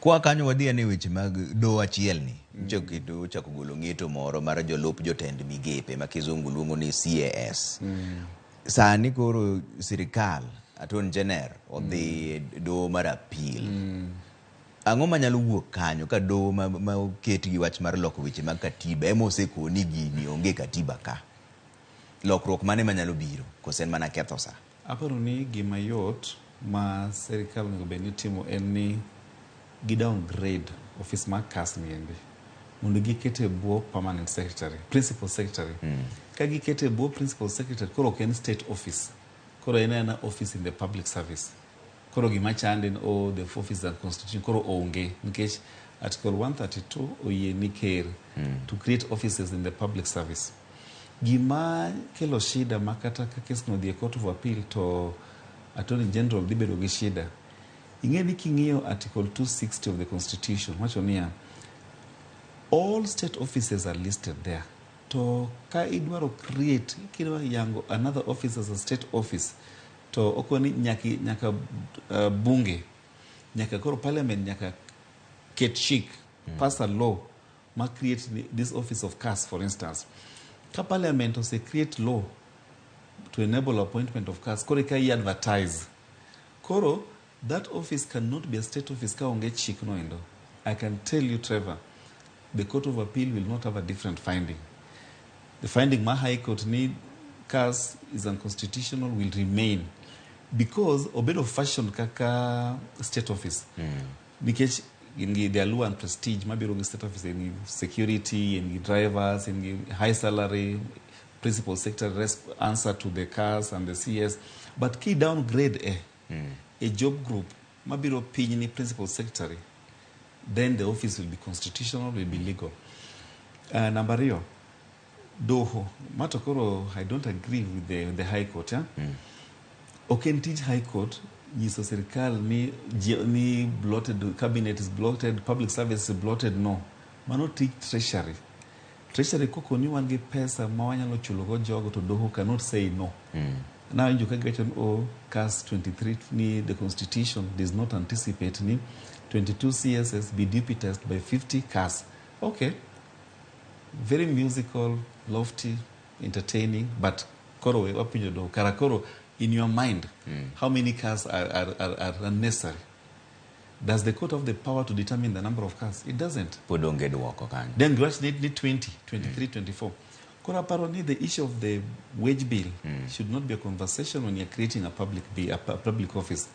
Kwa kanyo wadhi ane weche mag doho achiel ni. Kendo ochako golo ng'eto moro mar jolup jotend migepe ma kizungu luongo ni CAS. Sani koro sirikal, Attorney General odhi e doho mar appeal. Ang'o manyalo wuok kanyo ka doho ma oket gi wach mar loko weche mag katiba ema osekoni gini onge katiba ka? Lokruok mane manyalo biro? Kose en mana ketho sa? Aparo ni gima yot ma sirikal onego bed ni timo en ni gi downgrade office mar CAS ni endi mondo gikete e bwo permanent secretary, principal secretary. Ka gikete e bwo principal secretary, koro ok en state office, koro en aena office in the public service. Koro gima chande ni, oh, the office and constitution koro onge, nikech article 132 oyie ni ker to create offices in the public service. Gima kelo shida ma kata ka kes no odhi e Court of Appeal to Attorney General dhi bedo gi shida. Ing'e ni king'iyo article 260 of the Constitution wacho niya, all state offices are listed there. To ka idwaro create, kidwa yango another office as a state office, to okoni nyaka bunge, nyaka koro parliament nyaka ket chik, pass a law ma create this office of CAS, for instance. Ka parliament ose create law to enable appointment of CAS, koro eka i advertise. Koro that office cannot be a state office ka onge chik no endo. I can tell you, Trevor, the Court of Appeal will not have a different finding. The finding ma High Court ni CAS is unconstitutional will remain because obedo fashion kaka state office. Nikech gin gi the allure and prestige mabiro gi state office, en gi security, en gi drivers, en gi high salary, principal secretary answer to the CAS and the CS. But ki downgrade e job group mabiro piny ni principal secretary, then the office will be constitutional, will be legal. Namba ariyo, doho mato koro I don't agree with the High Court, yeah? Ok en tij High Court nyiso sirikal ni bloated cabinet is bloated, public service is bloated. No, mano tij Treasury. Treasury koko ni wan gi pesa ma wanyalo chulo go jogo, to doho cannot say no. Nawinjo ka giwacho ni, oh, CAS 23 ni the Constitution does not anticipate ni 22 CSS be deputized by 50 CAS. Okay, very musical, lofty, entertaining, but koro we wapenjo doho kara koro, in your mind, how many CAS are unnecessary? Does the court have the power to determine the number of CAS? It doesn't. Pod onge duoko kanyo. Then giwach ni 20, 23, 24. Koro aparo ni the issue of the wage bill should not be a conversation when you're creating a public bill, a public office.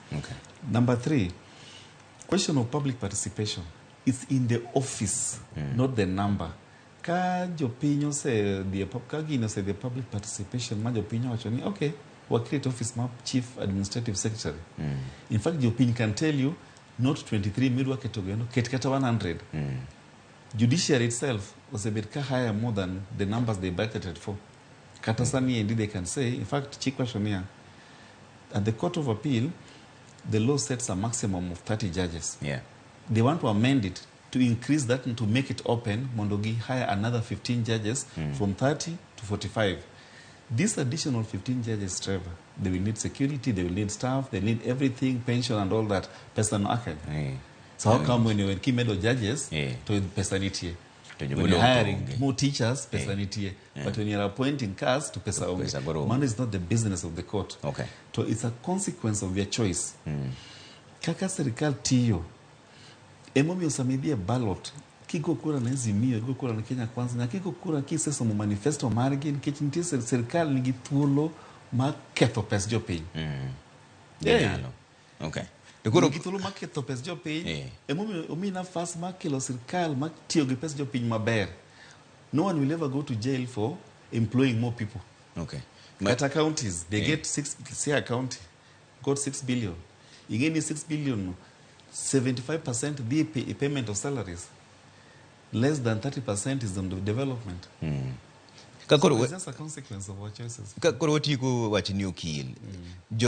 Number three, question of public participation. It's in the office, not the number. Ka jopiny osedhi e ka gini osedhi e public participation ma jopiny owacho ni, okay, wa create office ma chief administrative secretary. In fact, jopiny can tell you not 23 midwa keto go endo, ket kata 100. Judiciary itself osebet ka hire more than the numbers they budgeted for. Kata sani endi they can say, in fact, chik wacho niya, at the Court of Appeal, the law sets a maximum of 30 judges. They want to amend it to increase that and to make it open mondo gi hire another 15 judges from 30 to 45. These additional 15 judges, Trevor, they will need security, they will need staff, they need everything, pension and all that. Pesa no akanye. So how come when kimedo judges, to pesa nitie? To When you're jomodong to hiring onge. more teachers, pesa nitie. But when you're appointing CAS, to pesa onge. Pesa koro onge. Money is not the business of the court. So it's a consequence of their choice. Kaka sirikal tiyo, emomiyo sama idhi e ballot, kigo kura ne Azimio, igo kura ne Kenya Kwanza, nyaka igo kura kisesomo manifesto margi, nikech nitie sirikal nigi thuolo mar ketho pes jopiny. Ginyalo. Okay. To koro Nigi thuolo mar ketho pes jopiny. Emomiyo omiyi nafas mar kelo sirikal mar tiyo gi pes jopiny maber. No one will ever go to jail for employing more people. Kata counties, they get six, Siaya County got 6 billion. Ing'e ni 6 billion no, 75% dhi e payment of salaries. Less than 30% is on the development. Ka koro So it's just a consequence of our choices. Ka koro watieko wach ni okil.